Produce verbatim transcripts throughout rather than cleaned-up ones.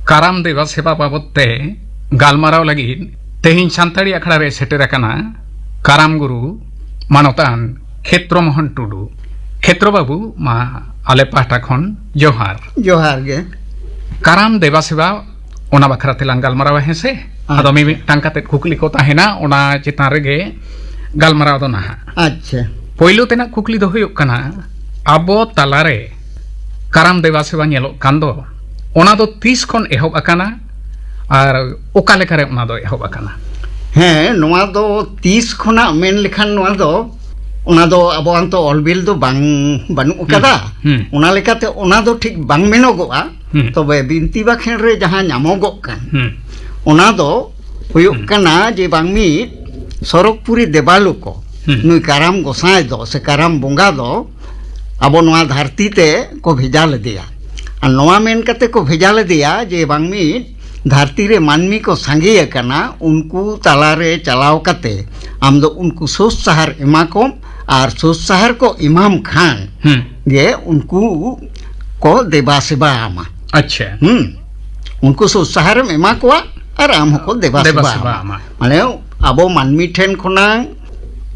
ᱠᱟᱨᱟᱢ ᱫᱮᱵᱟ ᱥᱮᱵᱟ ᱵᱟᱵᱚᱛ ᱛᱮ ᱜᱟᱞᱢᱟᱨᱟᱣ ᱞᱟᱹᱜᱤᱫ ᱛᱮᱦᱮᱧ ᱥᱟᱱᱛᱟᱲᱤ ᱟᱠᱷᱲᱟ ᱨᱮ ᱥᱮᱴᱮᱨ ᱟᱠᱟᱱᱟ ᱠᱟᱨᱟᱢ ᱜᱩᱨᱩ ᱢᱟᱱᱚᱛᱟᱱ ᱠᱷᱮᱛᱨᱚ ᱢᱳᱦᱚᱱ ᱴᱩᱰᱩ᱾ ᱠᱷᱮᱛᱨᱚ ᱵᱟᱹᱵᱩ, ᱢᱟ ᱟᱞᱮ ᱯᱟᱦᱴᱟ ᱠᱷᱚᱱ ᱡᱚᱦᱟᱨ᱾ ᱡᱚᱦᱟᱨ ᱜᱮ᱾ ᱠᱟᱨᱟᱢ ᱫᱮᱵᱟ ᱥᱮᱵᱟ, ᱚᱱᱟ ᱵᱟᱠᱷᱨᱟ ᱛᱮᱞᱟᱝ ᱜᱟᱞᱢᱟᱨᱟᱣᱟ, ᱦᱮᱸ ᱥᱮ? ᱟᱫᱚ ᱟᱪᱪᱷᱟ᱾ ᱢᱤᱢᱤᱫᱴᱟᱝ ᱠᱟᱛᱮ ᱠᱩᱠᱞᱤ ᱠᱚ ᱛᱟᱦᱮᱱᱟ, ᱚᱱᱟ ᱪᱮᱛᱟᱱ ᱨᱮᱜᱮ ᱜᱟᱞᱢᱟᱨᱟᱣ ᱫᱚ ᱱᱟᱦᱟᱜ᱾ ᱟᱪᱪᱷᱟ᱾ ᱯᱳᱭᱞᱳ ᱛᱮᱱᱟᱜ ᱠᱩᱠᱞᱤ ᱫᱚ ᱦᱩᱭᱩᱜ ᱠᱟᱱᱟ, ᱟᱵᱚ ᱛᱟᱞᱟᱨᱮ ᱠᱟᱨᱟᱢ ᱫᱮᱵᱟ ᱥᱮᱵᱟ ᱧᱮᱞᱚᱜ ᱠᱟᱱ ᱫᱚ, ᱚᱱᱟ ᱫᱚ ᱛᱤᱥ ᱠᱷᱚᱱ ᱮᱦᱚᱵ ᱟᱠᱟᱱᱟ ᱟᱨ ᱚᱠᱟ ᱞᱮᱠᱟᱨᱮ ᱚᱱᱟ ᱫᱚ ᱮᱦᱚᱵ ᱟᱠᱟᱱᱟ? ᱦᱮᱸ, ᱱᱚᱣᱟ ᱫᱚ ᱛᱤᱥ ᱠᱷᱚᱱᱟᱜ ᱢᱮᱱ ᱞᱮᱠᱷᱟᱱ, ᱱᱚᱣᱟ ᱫᱚ, ᱚᱱᱟ ᱫᱚ ᱟᱵᱚᱣᱟᱜ ᱛᱚ ᱚᱞ ᱵᱤᱞ ᱫᱚ ᱵᱟᱝ, ᱵᱟᱹᱱᱩᱜ ᱟᱠᱟᱫᱟ᱾ ᱦᱩᱸ᱾ ᱚᱱᱟ ᱞᱮᱠᱟᱛᱮ ᱚᱱᱟ ᱫᱚ ᱴᱷᱤᱠ ᱵᱟᱝ ᱢᱮᱱᱚᱜᱚᱜᱼᱟ᱾ ᱦᱩᱸ᱾ ᱛᱚᱵᱮ ᱵᱤᱱᱛᱤ ᱵᱟᱠᱷᱮᱬ ᱨᱮ ᱡᱟᱦᱟᱸ ᱧᱟᱢᱚᱜᱚᱜ ᱠᱟᱱ, ᱦᱩᱸ᱾ ᱚᱱᱟ ᱫᱚ ᱦᱩᱭᱩᱜ ᱦᱩᱸ᱾ ᱠᱟᱱᱟ ᱡᱮ ᱵᱟᱝ ᱢᱤᱫ ᱥᱚᱨᱚᱜᱽᱯᱩᱨᱤ ᱫᱮᱵᱟᱞᱳ ᱠᱚ, ᱦᱩᱸ᱾ ᱱᱩᱭ ᱠᱟᱨᱟᱢ ᱜᱚᱸᱥᱟᱭ ᱫᱚ ᱥᱮ ᱠᱟᱨᱟᱢ ᱵᱚᱸᱜᱟ ᱫᱚ ᱟᱵᱚ ᱱᱚᱣᱟ ᱫᱷᱟᱹᱨᱛᱤ ᱛᱮ ᱠᱚ ᱵᱷᱮᱡᱟ ᱞᱮᱫᱮᱭᱟ᱾ ᱟᱨ ᱱᱚᱣᱟ ᱢᱮᱱ ᱠᱟᱛᱮ ᱠᱚ ᱵᱷᱮᱡᱟ ᱞᱮᱫᱮᱭᱟ ᱡᱮ ᱵᱟᱝ ᱢᱤᱫ ᱫᱷᱟᱹᱨᱛᱤ ᱨᱮ ᱢᱟᱹᱱᱢᱤ ᱠᱚ ᱥᱟᱸᱜᱮ ᱟᱠᱟᱱᱟ, ᱩᱱᱠᱩ ᱛᱟᱞᱟᱨᱮ ᱪᱟᱞᱟᱣ ᱠᱟᱛᱮ ᱟᱢ ᱫᱚ ᱩᱱᱠᱩ ᱥᱳᱪ ᱥᱟᱦᱟᱨ ᱮᱢᱟ ᱠᱚᱢ, ᱟᱨ ᱥᱳᱪ ᱥᱟᱦᱟᱨ ᱠᱚ ᱮᱢᱟᱢ ᱠᱷᱟᱱ ᱦᱩᱸ᱾ ᱜᱮ ᱩᱱᱠᱩ ᱠᱚ ᱫᱮᱵᱟ ᱥᱮᱵᱟ ᱟᱢᱟ᱾ ᱟᱪᱪᱷᱟ᱾ ᱦᱩᱸ᱾ ᱩᱱᱠᱩ ᱥᱳᱪ ᱥᱟᱦᱟᱨᱮᱢ ᱮᱢᱟ ᱠᱚᱣᱟ ᱟᱨ ᱟᱢ ᱦᱚᱸᱠᱚ ᱫᱮᱵᱟ ᱫᱮᱵᱟ ᱥᱮᱵᱟ ᱥᱮᱵᱟ ᱟᱢᱟ᱾ ᱟᱢᱟ᱾ ᱢᱟᱱᱮ ᱟᱵᱚ ᱢᱟᱹᱱᱢᱤ ᱴᱷᱮᱱ ᱠᱷᱚᱱᱟᱝ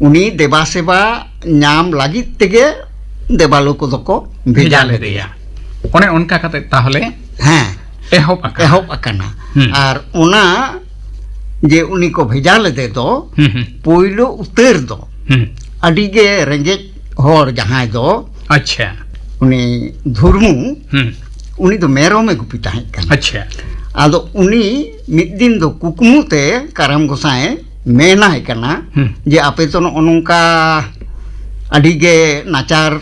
ᱩᱱᱤ ᱫᱮᱵᱟ ᱥᱮᱵᱟ ᱧᱟᱢ ᱞᱟᱹᱜᱤᱫ ᱛᱮᱜᱮ ᱫᱮᱵᱟᱞᱳ ᱠᱚᱫᱚ ᱠᱚ ᱵᱷᱮᱡᱟ ᱵᱷᱮᱡᱟ ᱞᱮᱫᱮᱭᱟ᱾ ᱞᱮᱫᱮᱭᱟ᱾ ᱚᱱᱮ ᱚᱱᱠᱟ ᱠᱟᱛᱮ ᱛᱟᱦᱚᱞᱮ ᱦᱮᱸ᱾ ᱮᱦᱚᱵ ᱟᱠᱟᱱᱟ᱾ ᱮᱦᱚᱵ ᱟᱠᱟᱱᱟ᱾ ᱦᱩᱸ᱾ ᱟᱨ ᱚᱱᱟ ᱡᱮ ᱩᱱᱤ ᱠᱚ ᱵᱷᱮᱡᱟ ᱞᱮᱫᱮ ᱫᱚ, ᱦᱩᱸ, ᱦᱩᱸ᱾ ᱯᱳᱭᱞᱳ ᱩᱛᱟᱹᱨ ᱫᱚ ᱦᱩᱸ᱾ ᱟᱹᱰᱤ ᱜᱮ ᱨᱮᱸᱜᱮᱡ ᱦᱚᱲ ᱡᱟᱦᱟᱸᱭ ᱫᱚ, ᱟᱪᱪᱷᱟ᱾ ᱩᱱᱤ ᱫᱷᱩᱨᱢᱩ, ᱦᱩᱸ᱾ ᱩᱱᱤ ᱫᱚ ᱢᱮᱨᱚᱢᱮ ᱜᱩᱯᱤ ᱛᱟᱦᱮᱸ ᱠᱟᱱᱟ᱾ ᱟᱪᱪᱷᱟ᱾ ᱟᱫᱚ ᱩᱱᱤ ᱢᱤᱫ ᱫᱤᱱ ᱫᱚ ᱠᱩᱠᱢᱩ ᱛᱮ ᱠᱟᱨᱟᱢ ᱜᱚᱸᱥᱟᱭ ᱢᱮᱱᱟᱭ ᱠᱟᱱᱟ ᱦᱩᱸ᱾ ᱡᱮ, "ᱟᱯᱮ ᱛᱚ ᱱᱚᱜᱼᱚ ᱱᱚᱝᱠᱟ ᱟᱹᱰᱤ ᱜᱮ ᱱᱟᱪᱟᱨ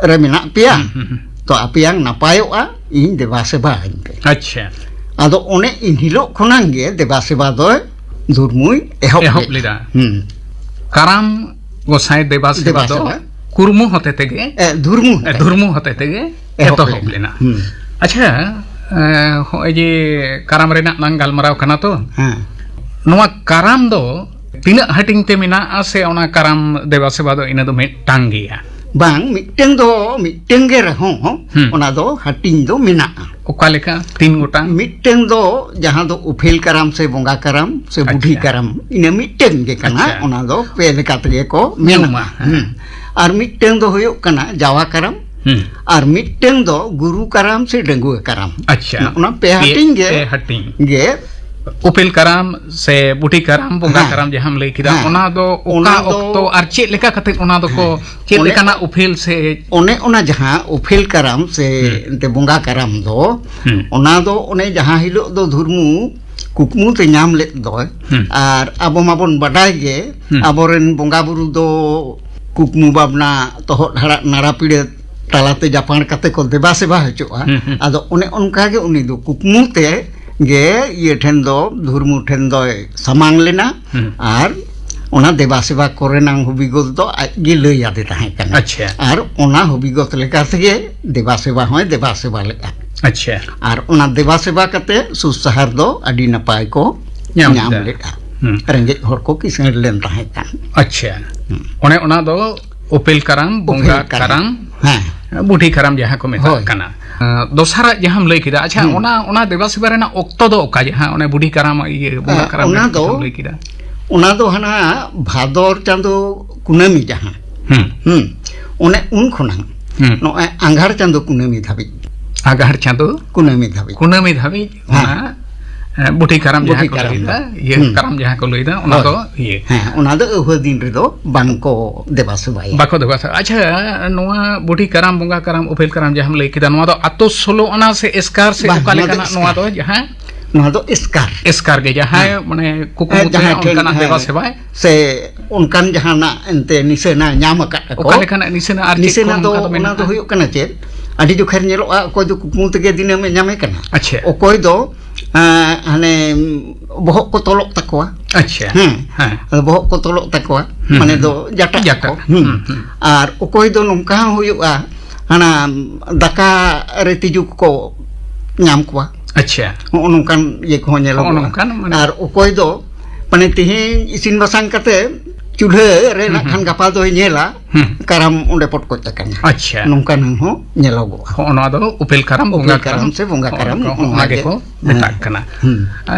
ᱨᱮ ᱢᱮᱱᱟᱜ ᱯᱮᱭᱟ, ᱦᱩᱸ, ᱦᱩᱸ, ᱦᱩᱸ᱾ ᱛᱚ ᱟᱯᱮᱭᱟᱝ ᱱᱟᱯᱟᱭᱚᱜᱼᱟ, ᱤᱧ ᱫᱮᱵᱟ ᱥᱮᱵᱟ ᱟᱹᱧ ᱯᱮ᱾" ᱟᱪᱪᱷᱟ᱾ ᱟᱫᱚ ᱚᱱᱮ ᱤᱱ ᱦᱤᱞᱳᱜ ᱠᱷᱚᱱᱟᱝ ᱜᱮ ᱫᱮᱵᱟ ᱥᱮᱵᱟ ᱫᱚᱭ ᱫᱷᱩᱨᱢᱩᱭ ᱮᱦᱚᱵ ᱮᱦᱚᱵ ᱞᱮᱫᱟ᱾ ᱞᱮᱫᱟ᱾ ᱦᱩᱸ᱾ ᱠᱟᱨᱟᱢ ᱜᱚᱸᱥᱟᱭ ᱫᱮᱵᱟ ᱥᱮᱵᱟ ᱫᱮᱵᱟ ᱫᱚ ᱥᱮᱵᱟ᱾ ᱠᱩᱨᱢᱩ ᱦᱚᱛᱮ ᱛᱮᱜᱮ, ᱮ, ᱫᱷᱩᱨᱢᱩ ᱮ, ᱦᱚᱛᱮ᱾ ᱫᱷᱩᱨᱢᱩ ᱦᱚᱛᱮ ᱛᱮᱜᱮ ᱮᱦᱚᱵ ᱮᱛᱚᱦᱚᱵ ᱞᱮᱱᱟ᱾ ᱞᱮᱱᱟ᱾ ᱦᱩᱸ᱾ ᱟᱪᱪᱷᱟ, ᱮ, ᱦᱚᱸᱜᱼᱚᱭ ᱡᱮ ᱠᱟᱨᱟᱢ ᱨᱮᱱᱟᱜ ᱞᱟᱝ ᱜᱟᱞᱢᱟᱨᱟᱣ ᱠᱟᱱᱟ ᱛᱚ, ᱦᱮᱸ᱾ ᱱᱚᱣᱟ ᱠᱟᱨᱟᱢ ᱫᱚ ᱛᱤᱱᱟᱹᱜ ᱦᱟᱹᱴᱤᱧ ᱛᱮ ᱢᱮᱱᱟᱜᱼᱟ ᱥᱮ ᱚᱱᱟ ᱠᱟᱨᱟᱢ ᱫᱮᱵᱟ ᱥᱮᱵᱟ ᱫᱚ ᱤᱱᱟᱹ ᱫᱚ ᱢᱤᱫᱴᱟᱝ ᱜᱮᱭᱟ? ᱵᱟᱝ, ᱢᱤᱫᱴᱟᱝ ᱫᱚ ᱢᱤᱫᱴᱟᱝ ᱜᱮ ᱨᱮᱦᱚᱸ, ᱦᱩᱸ᱾ ᱚᱱᱟ ᱫᱚ ᱦᱟᱹᱴᱤᱧ ᱫᱚ ᱢᱮᱱᱟᱜᱼᱟ᱾ ᱚᱠᱟ ᱞᱮᱠᱟ? ᱛᱤᱱ ᱜᱚᱴᱟᱝ? ᱢᱤᱫᱴᱟᱝ ᱫᱚ ᱡᱟᱦᱟᱸ ᱫᱚ ᱩᱯᱮᱞ ᱠᱟᱨᱟᱢ ᱥᱮ ᱵᱚᱸᱜᱟ ᱠᱟᱨᱟᱢ ᱥᱮ ᱵᱩᱰᱷᱤ ᱟᱪᱪᱷᱟ᱾ ᱠᱟᱨᱟᱢ, ᱤᱱᱟᱹ ᱢᱤᱫᱴᱟᱝ ᱜᱮ ᱠᱟᱱᱟ᱾ ᱟᱪᱪᱷᱟ᱾ ᱚᱱᱟ ᱫᱚ ᱯᱮ ᱞᱮᱠᱟ ᱛᱮᱜᱮ ᱠᱚ ᱢᱮᱱᱟ᱾ ᱧᱩᱢᱟ, ᱦᱮᱸ᱾ ᱦᱩᱸ᱾ ᱟᱨ ᱢᱤᱫᱴᱟᱝ ᱫᱚ ᱦᱩᱭᱩᱜ ᱠᱟᱱᱟ ᱡᱟᱣᱟ ᱠᱟᱨᱟᱢ, ᱦᱩᱸ᱾ ᱟᱨ ᱢᱤᱫᱴᱟᱝ ᱫᱚ ᱜᱩᱨᱩ ᱠᱟᱨᱟᱢ ᱥᱮ ᱰᱟᱺᱜᱩᱣᱟᱹ ᱠᱟᱨᱟᱢ᱾ ᱟᱪᱪᱷᱟ᱾ ᱱᱚᱜᱼᱚ ᱱᱚᱣᱟ ᱯᱮ ᱯᱮ, ᱦᱟᱹᱴᱤᱧ ᱜᱮ, ᱯᱮ ᱦᱟᱹᱴᱤᱧ᱾ ᱜᱮ ᱩᱯᱮᱞ ᱠᱟᱨᱟᱢ ᱥᱮ ᱵᱩᱰᱷᱤ ᱠᱟᱨᱟᱢ, ᱵᱚᱸᱜᱟ ᱦᱮᱸ᱾ ᱠᱟᱨᱟᱢ ᱡᱟᱦᱟᱸᱢ ᱞᱟᱹᱭ ᱠᱮᱫᱟ, ᱦᱮᱸ᱾ ᱚᱱᱟ ᱫᱚ ᱚᱠᱟ ᱚᱱᱟ ᱫᱚ ᱚᱠᱛᱚ ᱟᱨ ᱪᱮᱫ ᱞᱮᱠᱟ ᱠᱟᱛᱮ ᱚᱱᱟ ᱫᱚᱠᱚ, ᱦᱮᱸ᱾ ᱪᱮᱫ ᱚᱱᱮ ᱞᱮᱠᱟᱱᱟᱜ ᱩᱯᱮᱞ ᱥᱮ ᱚᱱᱮ ᱚᱱᱟ ᱡᱟᱦᱟᱸ ᱩᱯᱮᱞ ᱠᱟᱨᱟᱢ ᱥᱮ ᱦᱩᱸ᱾ ᱮᱱᱛᱮ ᱵᱚᱸᱜᱟ ᱠᱟᱨᱟᱢ ᱫᱚ, ᱦᱩᱸ᱾ ᱚᱱᱟ ᱫᱚ ᱚᱱᱮ ᱡᱟᱦᱟᱸ ᱦᱤᱞᱳᱜ ᱫᱚ ᱫᱷᱩᱨᱢᱩ ᱠᱩᱠᱢᱩ ᱛᱮ ᱧᱟᱢ ᱞᱮᱫ ᱫᱚᱭ, ᱦᱩᱸ᱾ ᱟᱨ ᱟᱵᱚ ᱢᱟᱵᱚᱱ ᱵᱟᱰᱟᱭ ᱜᱮ, ᱦᱩᱸ᱾ ᱟᱵᱚᱨᱮᱱ ᱵᱚᱸᱜᱟ ᱵᱩᱨᱩ ᱫᱚ ᱠᱩᱠᱢᱩ ᱵᱷᱟᱵᱽᱱᱟ, ᱛᱚᱦᱚᱫ ᱦᱟᱲᱟᱜ ᱱᱟᱲᱟ ᱯᱤᱲᱟᱹ ᱛᱟᱞᱟᱛᱮ ᱡᱟᱯᱟᱱ ᱠᱟᱛᱮ ᱠᱚ ᱫᱮᱵᱟ ᱥᱮᱵᱟ ᱦᱚᱪᱚᱜᱼᱟ᱾ ᱦᱩᱸ, ᱦᱩᱸ᱾ ᱟᱫᱚ ᱚᱱᱮ ᱚᱱᱠᱟ ᱜᱮ ᱩᱱᱤ ᱫᱚ ᱠᱩᱠᱢᱩ ᱛᱮ ᱜᱮ ᱤᱭᱟᱹ ᱴᱷᱮᱱ ᱫᱚ, ᱫᱷᱩᱨᱢᱩ ᱴᱷᱮᱱ ᱫᱚᱭ ᱥᱟᱢᱟᱝ ᱞᱮᱱᱟ᱾ ᱦᱩᱸ᱾ ᱟᱨ ᱚᱱᱟ ᱫᱮᱵᱟ ᱥᱮᱵᱟ ᱠᱚᱨᱮᱱᱟᱝ ᱦᱚᱵᱤᱜᱚᱛ ᱫᱚ ᱟᱡ ᱜᱮ ᱞᱟᱹᱭ ᱟᱫᱮ ᱛᱟᱦᱮᱸ ᱠᱟᱱᱟ᱾ ᱟᱪᱪᱷᱟ᱾ ᱟᱨ ᱚᱱᱟ ᱦᱚᱵᱤᱜᱚᱛ ᱞᱮᱠᱟ ᱛᱮᱜᱮ ᱫᱮᱵᱟ ᱥᱮᱵᱟ ᱦᱚᱸᱭ ᱫᱮᱵᱟ ᱥᱮᱵᱟ ᱞᱮᱫᱼᱟ᱾ ᱟᱪᱪᱷᱟ᱾ ᱟᱨ ᱚᱱᱟ ᱫᱮᱵᱟ ᱥᱮᱵᱟ ᱠᱟᱛᱮ ᱥᱩᱥᱟᱦᱟᱨ ᱫᱚ ᱟᱹᱰᱤ ᱱᱟᱯᱟᱭ ᱠᱚ ᱧᱟᱢ ᱧᱟᱢ ᱞᱮᱫᱟ᱾ ᱞᱮᱫᱼᱟ᱾ ᱦᱩᱸ᱾ ᱨᱮᱸᱜᱮᱡ ᱦᱚᱲ ᱠᱚ ᱠᱤᱥᱟᱹᱬ ᱞᱮᱱ ᱛᱟᱦᱮᱸ ᱠᱟᱱ᱾ ᱟᱪᱪᱷᱟ᱾ ᱦᱩᱸ᱾ ᱚᱱᱮ ᱚᱱᱟ ᱫᱚ ᱩᱯᱮᱞ ᱠᱟᱨᱟᱢ, ᱵᱚᱸᱜᱟ ᱩᱯᱮᱞ ᱠᱟᱨᱟᱢ᱾ ᱠᱟᱨᱟᱢ, ᱦᱮᱸ᱾ ᱵᱩᱰᱷᱤ ᱠᱟᱨᱟᱢ ᱡᱟᱦᱟᱸ ᱠᱚ ᱢᱮᱛᱟᱜ ᱦᱳᱭ᱾ ᱠᱟᱱᱟ᱾ ᱟᱸ, ᱫᱚᱥᱟᱨᱟᱜ ᱡᱟᱦᱟᱸᱢ ᱞᱟᱹᱭ ᱠᱮᱫᱟ, ᱟᱪᱪᱷᱟ, ᱦᱩᱸ᱾ ᱚᱱᱟ, ᱚᱱᱟ ᱫᱮᱵᱟ ᱥᱮᱵᱟ ᱨᱮᱱᱟᱜ ᱚᱠᱛᱚ ᱫᱚ ᱚᱠᱟ ᱡᱟᱦᱟᱸ ᱚᱱᱮ ᱵᱩᱰᱷᱤ ᱠᱟᱨᱟᱢ, ᱤᱭᱟᱹ, ᱵᱚᱸᱜᱟ ᱟᱸ, ᱠᱟᱨᱟᱢ ᱚᱱᱟ ᱨᱮᱱᱟᱜ ᱫᱚ, ᱠᱟᱛᱷᱟᱢ ᱞᱟᱹᱭ ᱠᱮᱫᱟ? ᱚᱱᱟ ᱫᱚ ᱦᱟᱱᱟ ᱵᱷᱟᱫᱚᱨ ᱪᱟᱸᱫᱚ ᱠᱩᱱᱟᱹᱢᱤ ᱡᱟᱦᱟᱸ᱾ ᱦᱩᱸ᱾ ᱦᱩᱸ᱾ ᱚᱱᱮ ᱩᱱ ᱠᱷᱚᱱᱟᱜ ᱦᱩᱸ᱾ ᱱᱚᱜᱼᱚᱭ ᱟᱸᱜᱷᱟᱲ ᱪᱟᱸᱫᱚ ᱠᱩᱱᱟᱹᱢᱤ ᱫᱷᱟᱹᱵᱤᱡ᱾ ᱟᱸᱜᱷᱟᱲ ᱪᱟᱸᱫᱚ? ᱠᱩᱱᱟᱹᱢᱤ ᱫᱷᱟᱹᱵᱤᱡ᱾ ᱠᱩᱱᱟᱹᱢᱤ ᱫᱷᱟᱹᱵᱤᱡ ᱦᱮᱸ᱾ ᱚᱱᱟ, ᱮ, ᱵᱩᱰᱷᱤ ᱠᱟᱨᱟᱢ ᱡᱟᱦᱟᱸ ᱵᱩᱰᱷᱤ ᱠᱚ ᱠᱟᱨᱟᱢ ᱞᱟᱹᱭᱫᱟ, ᱫᱚ᱾ ᱤᱭᱟᱹ ᱦᱩᱸ᱾ ᱠᱟᱨᱟᱢ ᱡᱟᱦᱟᱸ ᱠᱚ ᱞᱟᱹᱭᱫᱟ, ᱚᱱᱟ ᱦᱳᱭ᱾ ᱫᱚ ᱤᱭᱟᱹ᱾ ᱦᱮᱸ, ᱚᱱᱟ ᱫᱚ ᱟᱹᱣᱦᱟᱹ ᱫᱤᱱ ᱨᱮᱫᱚ ᱵᱟᱝ ᱠᱚ ᱫᱮᱵᱟ ᱥᱮᱵᱟᱭᱟ᱾ ᱵᱟᱠᱚ ᱫᱮᱵᱟ ᱥᱮᱵᱟ᱾ ᱟᱪᱪᱷᱟ, ᱱᱚᱣᱟ ᱵᱩᱰᱷᱤ ᱠᱟᱨᱟᱢ, ᱵᱚᱸᱜᱟ ᱠᱟᱨᱟᱢ, ᱩᱯᱮᱞ ᱠᱟᱨᱟᱢ ᱡᱟᱦᱟᱸᱢ ᱞᱟᱹᱭ ᱠᱮᱫᱟ, ᱱᱚᱣᱟ ᱫᱚ ᱟᱛᱳ ᱥᱳᱞᱳ ᱟᱱᱟ ᱥᱮ ᱮᱥᱠᱟᱨ ᱥᱮ ᱵᱟᱝ, ᱚᱠᱟ ᱱᱚᱣᱟ ᱫᱚ ᱞᱮᱠᱟᱱᱟᱜ ᱱᱚᱣᱟ ᱮᱥᱠᱟᱨ᱾ ᱫᱚ ᱡᱟᱦᱟᱸ? ᱱᱚᱣᱟ ᱫᱚ ᱮᱥᱠᱟᱨ᱾ ᱮᱥᱠᱟᱨ ᱜᱮ, ᱡᱟᱦᱟᱸᱭ ᱦᱮᱸ᱾ ᱢᱟᱱᱮ ᱠᱩᱠᱢᱩ ᱦᱮᱸ, ᱛᱮ ᱡᱟᱦᱟᱸᱭ ᱴᱷᱮᱱ, ᱚᱱᱠᱟᱱᱟᱜ ᱦᱮᱸ᱾ ᱫᱮᱵᱟ ᱥᱮᱵᱟᱭ? ᱥᱮ ᱚᱱᱠᱟᱱ ᱡᱟᱦᱟᱱᱟᱜ ᱮᱱᱛᱮ ᱱᱤᱥᱟᱹᱱᱟ ᱧᱟᱢ ᱟᱠᱟᱫ ᱟᱠᱚ᱾ ᱚᱠᱟ ᱞᱮᱠᱟᱱᱟᱜ ᱱᱤᱥᱟᱹᱱᱟ ᱟᱨ ᱪᱮᱫ ᱱᱤᱥᱟᱹᱱᱟ ᱠᱚ ᱫᱚ ᱚᱱᱠᱟ ᱫᱚ ᱚᱱᱟ ᱫᱚ ᱢᱮᱱᱟᱜᱼᱟ? ᱦᱩᱭᱩᱜ ᱠᱟᱱᱟ ᱪᱮᱫ? ᱟᱹᱰᱤ ᱡᱚᱠᱷᱮᱨ ᱧᱮᱞᱚᱜᱼᱟ, ᱚᱠᱚᱭ ᱫᱚ ᱠᱩᱠᱢᱩ ᱛᱮᱜᱮ ᱫᱤᱱᱟᱹᱢ ᱮ ᱧᱟᱢᱮ ᱠᱟᱱᱟ᱾ ᱟᱪᱪᱷᱟ᱾ ᱚᱠᱚᱭ ᱫᱚ, ᱮᱸ, ᱦᱟᱱᱮ ᱵᱚᱦᱚᱜ ᱠᱚ ᱛᱚᱞᱚᱜ ᱛᱟᱠᱚᱣᱟ᱾ ᱟᱪᱪᱷᱟ᱾ ᱦᱮᱸ᱾ ᱦᱮᱸ᱾ ᱟᱫᱚ ᱵᱚᱦᱚᱜ ᱠᱚ ᱛᱚᱞᱚᱜ ᱛᱟᱠᱚᱣᱟ᱾ ᱦᱩᱸ, ᱢᱟᱱᱮ ᱦᱩᱸ᱾ ᱫᱚ ᱡᱟᱴᱟᱜ ᱡᱟᱴᱟ᱾ ᱟᱠᱚ᱾ ᱦᱩᱸ᱾ ᱦᱩᱸ, ᱦᱩᱸ᱾ ᱟᱨ ᱚᱠᱚᱭ ᱫᱚ ᱱᱚᱝᱠᱟ ᱦᱚᱸ ᱦᱩᱭᱩᱜᱼᱟ, ᱦᱟᱱᱟ ᱫᱟᱠᱟ ᱨᱮ ᱛᱤᱡᱩ ᱠᱚᱠᱚ ᱧᱟᱢ ᱠᱚᱣᱟ᱾ ᱟᱪᱪᱷᱟ᱾ ᱦᱚᱸᱜᱼᱚ ᱱᱚᱝᱠᱟᱱ ᱤᱭᱟᱹ ᱠᱚᱦᱚᱸ ᱧᱮᱞᱚᱜᱚᱜᱼᱟ᱾ ᱦᱚᱸᱜᱼᱚ ᱱᱚᱝᱠᱟᱱ ᱢᱟᱱᱮ ᱟᱨ ᱚᱠᱚᱭ ᱫᱚ ᱢᱟᱱᱮ ᱛᱮᱦᱮᱧ ᱤᱥᱤᱱ ᱵᱟᱥᱟᱝ ᱠᱟᱛᱮ ᱪᱩᱞᱦᱟᱹ ᱨᱮ ᱱᱟᱜ ᱦᱩᱸ, ᱠᱷᱟᱱ ᱦᱩᱸ᱾ ᱜᱟᱯᱟ ᱫᱚᱭ ᱧᱮᱞᱟ, ᱦᱩᱸ᱾ ᱠᱟᱨᱟᱢ ᱚᱸᱰᱮ ᱯᱚᱴᱠᱚᱡ ᱟᱠᱟᱱᱟ᱾ ᱟᱪᱪᱷᱟ᱾ ᱱᱚᱝᱠᱟᱱᱟᱜ ᱦᱚᱸ ᱧᱮᱞᱚᱜᱚᱜᱼᱟ᱾ ᱦᱚᱸᱜᱼᱚ ᱱᱚᱣᱟ ᱫᱚ ᱩᱯᱮᱞ ᱠᱟᱨᱟᱢ, ᱩᱯᱮᱞ ᱵᱚᱸᱜᱟ ᱠᱟᱨᱟᱢ ᱠᱟᱨᱟᱢ, ᱥᱮ ᱵᱚᱸᱜᱟ ᱠᱟᱨᱟᱢ, ᱦᱚᱸᱜᱼᱚ ᱱᱚᱣᱟ ᱚᱱᱟ ᱜᱮ᱾ ᱜᱮᱠᱚ ᱦᱮᱸ᱾ ᱢᱮᱛᱟᱜ ᱠᱟᱱᱟ᱾ ᱦᱩᱸ᱾